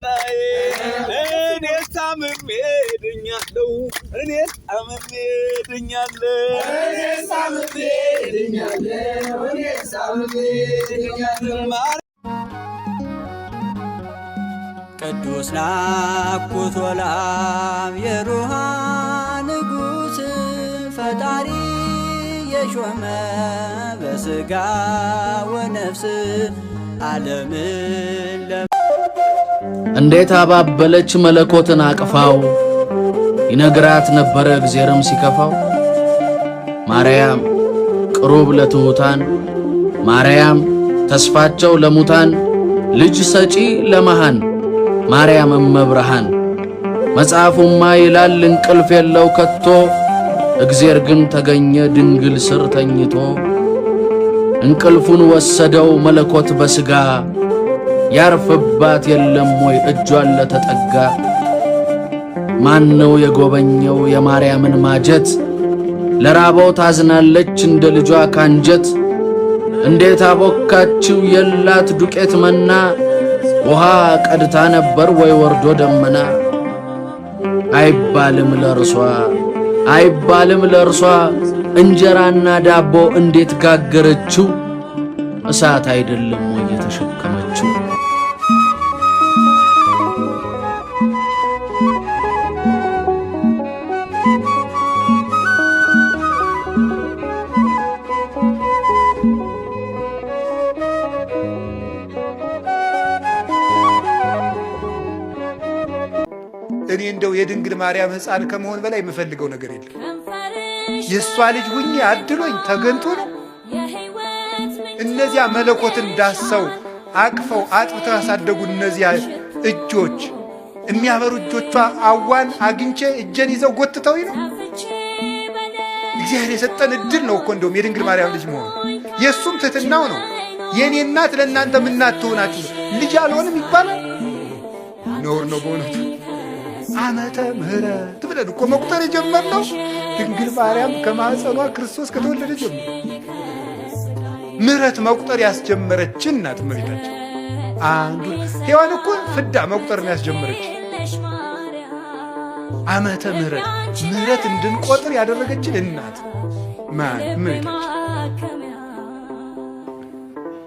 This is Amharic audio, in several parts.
እኔ ታምሜ ድኛለሁ፣ እኔ ታምሜ ድኛለሁ፣ እኔ ታምሜ ድኛለሁ፣ እኔ ታምሜ ድኛለሁ። ቅዱስ ናኩቶ ለአብ የሮሃ ንጉሥ፣ ፈጣሪ የሾመ በሥጋ ወነፍስ ዓለምን። እንዴት አባበለች መለኮትን አቅፋው፣ ይነግራት ነበረ እግዜርም ሲከፋው። ማርያም ቅሩብ ለትሑታን፣ ማርያም ተስፋቸው ለሙታን፣ ልጅ ሰጪ ለመሃን፣ ማርያም እመብርሃን። መጽሐፉማ ይላል እንቅልፍ የለው ከቶ፣ እግዜር ግን ተገኘ ድንግል ስር ተኝቶ። እንቅልፉን ወሰደው መለኮት በሥጋ፣ ያርፍባት የለም ወይ እጇን ለተጠጋ? ማነው የጎበኘው የማርያምን ማጀት? ለራበው ታዝናለች እንደ ልጇ ካንጀት። እንዴት አቦካችው የላት ዱቄት መና፣ ውሃ ቀድታ ነበር ወይ ወርዶ ደመና። አይባልም ለርሷ፣ አይባልም ለርሷ፣ እንጀራና ዳቦ እንዴት ጋገረችው? እሳት አይደለም ወይ የተሸከመችው? እኔ እንደው የድንግል ማርያም ሕፃን ከመሆን በላይ የምፈልገው ነገር የለም። የእሷ ልጅ ሁኜ አድሎኝ ተገንቶ ነው። እነዚያ መለኮትን ዳሰው አቅፈው አጥብተው ያሳደጉ እነዚያ እጆች፣ የሚያበሩ እጆቿ አዋን አግኝቼ እጄን ይዘው ጎትተውኝ ነው። እግዚአብሔር የሰጠን እድል ነው እኮ እንደውም የድንግል ማርያም ልጅ መሆን። የእሱም ትሕትናው ነው። የእኔ እናት ለእናንተም እናት ትሆናችሁ ልጅ አልሆንም ይባላል። ነውር ነው በእውነቱ። ዓመተ ምሕረት ብለን እኮ መቁጠር የጀመርነው ድንግል ማርያም ከማኅፀኗ ክርስቶስ ከተወለደ ጀምሮ ምሕረት መቁጠር ያስጀመረችን ናት እመቤታችን። አንዱ ሔዋን እኮ ፍዳ መቁጠር ነው ያስጀመረች። ዓመተ ምሕረት፣ ምሕረት እንድንቆጥር ያደረገችን እናት ማን? እመቤታችን።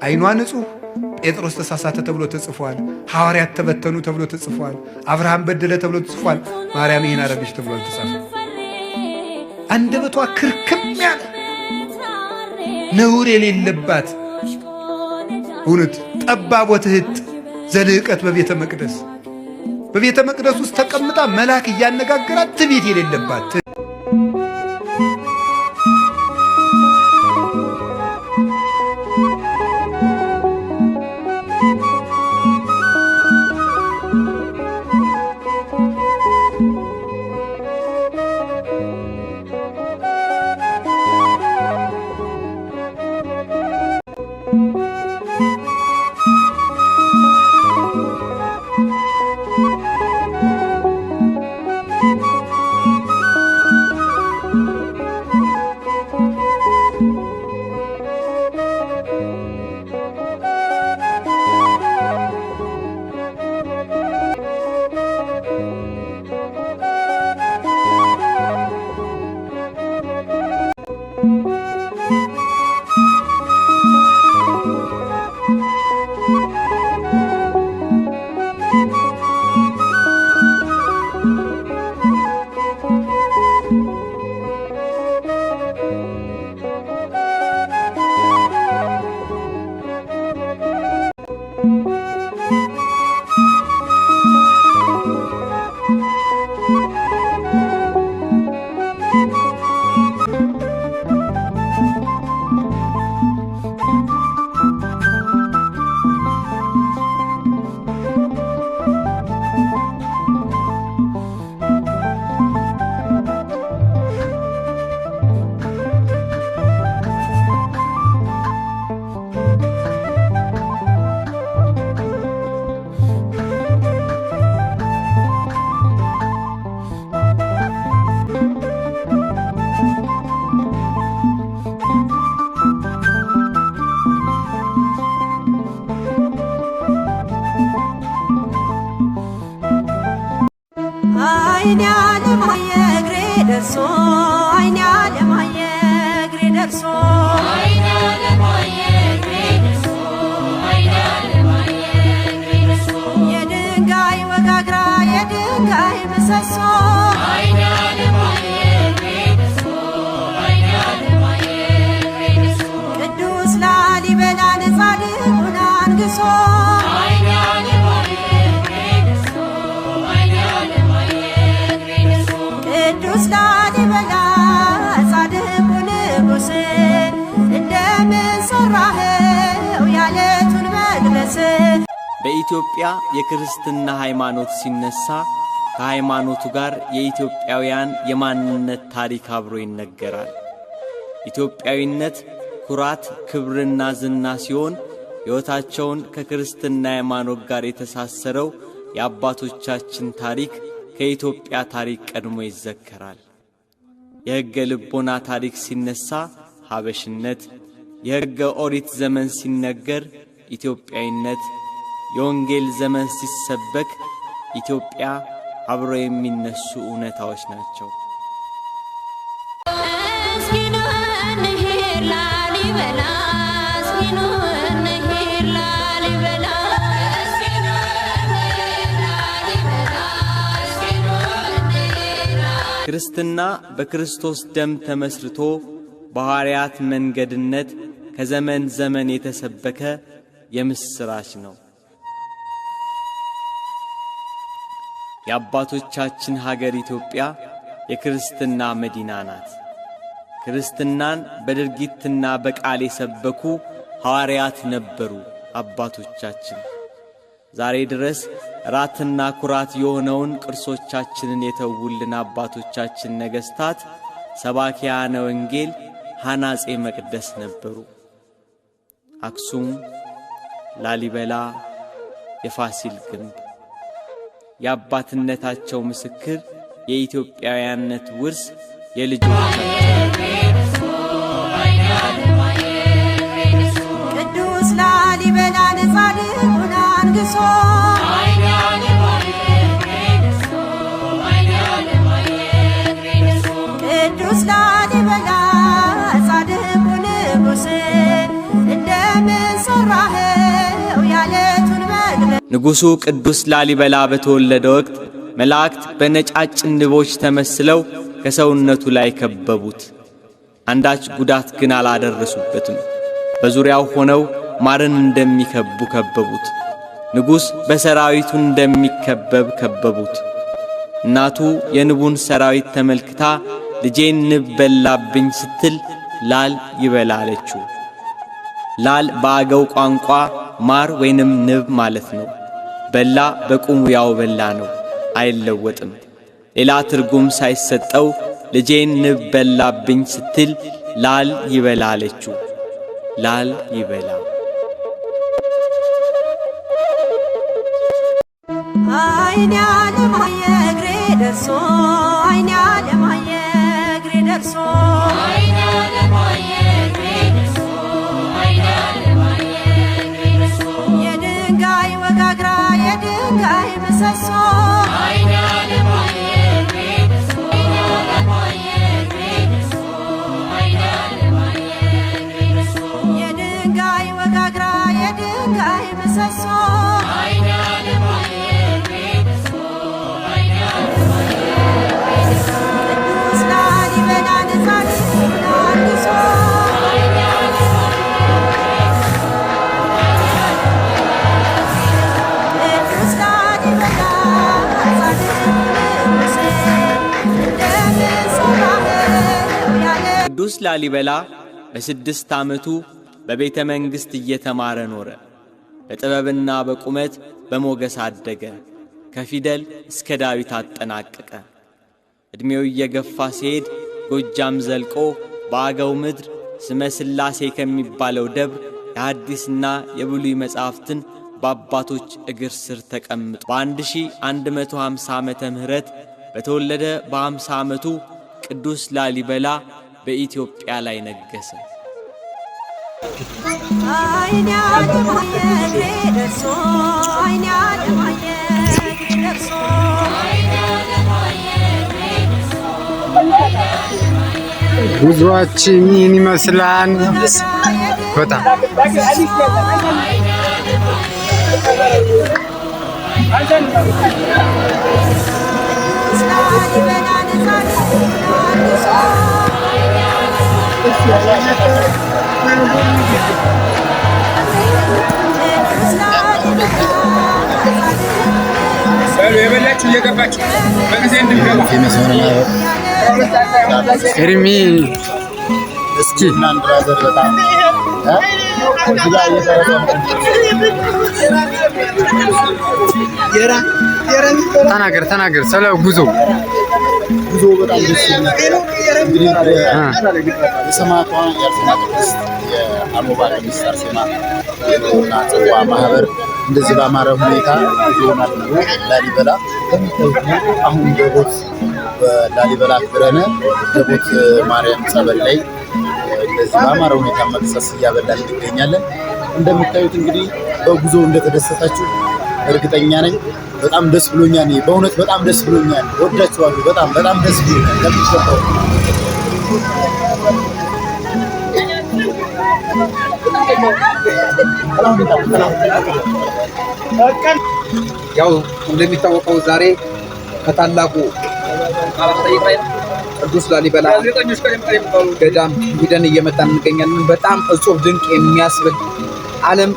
ዓይኗ ንጹሕ። ጴጥሮስ ተሳሳተ ተብሎ ተጽፏል። ሐዋርያት ተበተኑ ተብሎ ተጽፏል። አብርሃም በደለ ተብሎ ተጽፏል። ማርያም ይህን አደረገች ተብሎ አልተጻፈም። አንደበቷ ክርክም ያለ ነውር የሌለባት፣ እውነት ጠባብ ወትህት ዘልዕቀት በቤተ መቅደስ፣ በቤተ መቅደስ ውስጥ ተቀምጣ መልአክ እያነጋገራት ትዕቢት የሌለባት። አይኔ አለማየ እግሬ ደርሶ፣ አይኔ አለማየ እግሬ ደርሶ፣ የድንጋይ ወጋግራ የድንጋይ ምሰሶ፣ ቅዱስ ላሊበላን ጻድቁን አንግሶ፣ ቅዱስ ላሊበላ ጻድቁ ንጉሥ፣ እንደምን ሠራኸው ያለቱን መቅደስ? በኢትዮጵያ የክርስትና ሃይማኖት ሲነሳ ከሃይማኖቱ ጋር የኢትዮጵያውያን የማንነት ታሪክ አብሮ ይነገራል። ኢትዮጵያዊነት ኩራት፣ ክብርና ዝና ሲሆን ሕይወታቸውን ከክርስትና ሃይማኖት ጋር የተሳሰረው የአባቶቻችን ታሪክ ከኢትዮጵያ ታሪክ ቀድሞ ይዘከራል። የሕገ ልቦና ታሪክ ሲነሳ ሀበሽነት፣ የሕገ ኦሪት ዘመን ሲነገር ኢትዮጵያዊነት፣ የወንጌል ዘመን ሲሰበክ ኢትዮጵያ አብሮ የሚነሱ እውነታዎች ናቸው። እስኪ ኑ እንሂድ ላሊበላ፣ እስኪ ኑ እንሂድ ላሊበላ፣ እስኪ ኑ እንሂድ ላሊበላ፣ እስኪ ኑ እንሂድ። ክርስትና በክርስቶስ ደም ተመስርቶ በሐዋርያት መንገድነት ከዘመን ዘመን የተሰበከ የምስራች ነው። የአባቶቻችን ሀገር ኢትዮጵያ የክርስትና መዲና ናት። ክርስትናን በድርጊትና በቃል የሰበኩ ሐዋርያት ነበሩ አባቶቻችን። ዛሬ ድረስ ራትና ኩራት የሆነውን ቅርሶቻችንን የተውልን አባቶቻችን ነገሥታት ሰባኪያነ ወንጌል፣ ሐናጼ መቅደስ ነበሩ። አክሱም፣ ላሊበላ፣ የፋሲል ግንብ የአባትነታቸው ምስክር፣ የኢትዮጵያውያንነት ውርስ የልጆቻቸው። ቅዱስ ላሊበላን ጻድቁን አንግሶ፣ ቅዱስ ላሊበላ ጻድቁ ንጉሥ፣ እንደምን ሠራኸው ያለቱን መቅደስ? ንጉሡ ቅዱስ ላሊበላ በተወለደ ወቅት መላእክት በነጫጭ ንቦች ተመስለው ከሰውነቱ ላይ ከበቡት። አንዳች ጉዳት ግን አላደረሱበትም። በዙሪያው ሆነው ማርን እንደሚከቡ ከበቡት። ንጉሥ በሰራዊቱ እንደሚከበብ ከበቡት። እናቱ የንቡን ሰራዊት ተመልክታ ልጄን ንብ በላብኝ ስትል ላል ይበላ አለችው። ላል በአገው ቋንቋ ማር ወይንም ንብ ማለት ነው። በላ በቁሙ ያው በላ ነው፣ አይለወጥም። ሌላ ትርጉም ሳይሰጠው ልጄን ንብ በላብኝ ስትል ላል ይበላ አለችው። ላል ይበላ። አይኔ አለማየ እግሬ ደርሶ፣ አይኔ አለማየ እግሬ ደርሶ፣ የድንጋይ ወጋግራ የድንጋይ ምሰሶ፣ የድንጋይ ወጋግራ የድንጋይ ምሰሶ፣ ቅዱስ ላሊበላን ጻድቁን አንግሶ፣ ቅዱስ ላሊበላ ጻድቁ ንጉሥ፣ እንደምን ሠራኸው ያለ ቅዱስ ላሊበላ በ6 ዓመቱ በቤተ መንግሥት እየተማረ ኖረ። በጥበብና በቁመት በሞገስ አደገ። ከፊደል እስከ ዳዊት አጠናቀቀ። ዕድሜው እየገፋ ሲሄድ ጎጃም ዘልቆ በአገው ምድር ስመ ሥላሴ ከሚባለው ደብር የሐዲስና የብሉይ መጻሕፍትን በአባቶች እግር ስር ተቀምጦ በ1150 ዓመተ ምህረት በተወለደ በ50 ዓመቱ ቅዱስ ላሊበላ በኢትዮጵያ ላይ ነገሰ። አይኔ አለማየ እግሬ ደርሶ፣ አይኔ አለማየ እግሬ ደርሶ። ጉዟችን ይህን ይመስላል። በጣም የበላችሁ እየገባችሁ በጊዜ እንድንገባ። ኤርሚ እስኪ ተናገር ተናገር ስለ ጉዞ። ጉዞ በጣም ደስ ይል ነበረ። እንግዲህ የሰማዕቷ የአርሴማ ቅድስት የአሞባ ቅድስት አርሴማ የኖና ጽዋ ማህበር እንደዚህ ባማረ ሁኔታ ጉዞውን አድርጎ ላሊበላ በሚታዩት መልኩ አሁን ደቦት በላሊበላ አክብረን ደቦት ማርያም ጸበል ላይ እንደዚህ ባማረ ሁኔታ መቅሰስ እያበላን እንገኛለን። እንደምታዩት እንግዲህ በጉዞ እንደተደሰታችሁ እርግጠኛ ነኝ። በጣም ደስ ብሎኛል። እኔ በእውነት በጣም ደስ ብሎኛል። ወዳችኋለሁ። በጣም በጣም ደስ ብሎኛል ከሚገባው። ያው እንደሚታወቀው ዛሬ ከታላቁ ቅዱስ ላሊበላ ገዳም ሂደን እየመጣን እንገኛለን። በጣም እጹብ ድንቅ የሚያስብል፣ ዓለም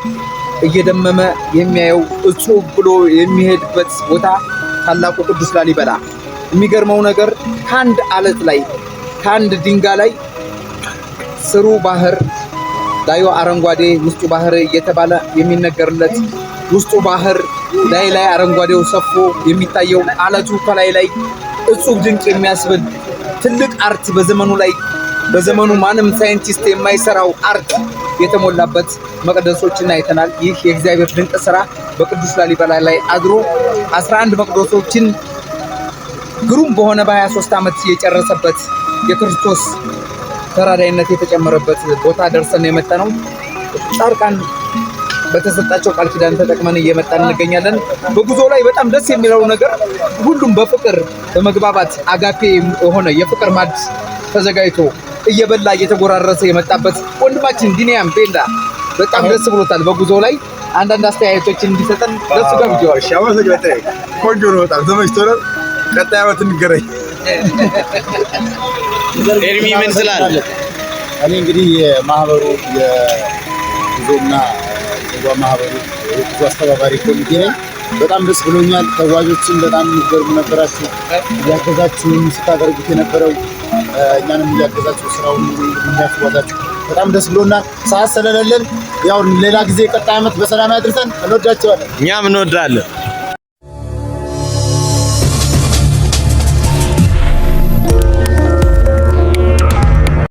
እየደመመ የሚያየው፣ እጹብ ብሎ የሚሄድበት ቦታ ታላቁ ቅዱስ ላሊበላ። የሚገርመው ነገር ከአንድ አለት ላይ፣ ከአንድ ድንጋይ ላይ ስሩ ባህር፣ ላዩ አረንጓዴ ውስጡ ባህር እየተባለ የሚነገርለት፣ ውስጡ ባህር ላይ ላይ አረንጓዴው ሰፎ የሚታየው፣ አለቱ ከላይ ላይ እጹብ ድንቅ የሚያስብል ትልቅ art፣ በዘመኑ ላይ በዘመኑ ማንም ሳይንቲስት የማይሰራው art የተሞላበት መቅደሶችን አይተናል። ይህ የእግዚአብሔር ድንቅ ስራ በቅዱስ ላሊበላ ላይ አድሮ 11 መቅደሶችን ግሩም በሆነ በ23 ዓመት የጨረሰበት፣ የክርስቶስ ተራዳይነት የተጨመረበት ቦታ ደርሰን የመጣ ነው። ጻድቃን በተሰጣቸው ቃል ኪዳን ተጠቅመን እየመጣን እንገኛለን። በጉዞ ላይ በጣም ደስ የሚለው ነገር ሁሉም በፍቅር በመግባባት አጋፔ የሆነ የፍቅር ማዕድ ተዘጋጅቶ እየበላ እየተጎራረሰ የመጣበት ወንድማችን ዲኒያም ቤንዳ በጣም ደስ ብሎታል። በጉዞ ላይ አንዳንድ አስተያየቶችን እንዲሰጠን ለሱ ጋብዤዋለሁ። አመሰግናለሁ። ቆንጆ ነው፣ በጣም ተመችቶናል። ቀጣይ ዓመት እንገናኝ። ኤርሚ ምን ትላለህ? እኔ እንግዲህ የማህበሩ የጉዞና የጽዋ ማህበሩ የጉዞ አስተባባሪ ኮሚቴ ነኝ። በጣም ደስ ብሎኛል። ተጓዦችን በጣም የሚገርሙ ነበራችሁ። እያገዛችሁን ስታደርጉት የነበረው፣ እኛንም እያገዛችሁ ስራውን እንዳትጓዛችሁ በጣም ደስ ብሎናል። ሰዓት ስለሌለን ያው ሌላ ጊዜ ቀጣይ ዓመት በሰላም ያድርሰን። እንወዳቸዋለን። እኛም እንወዳለን።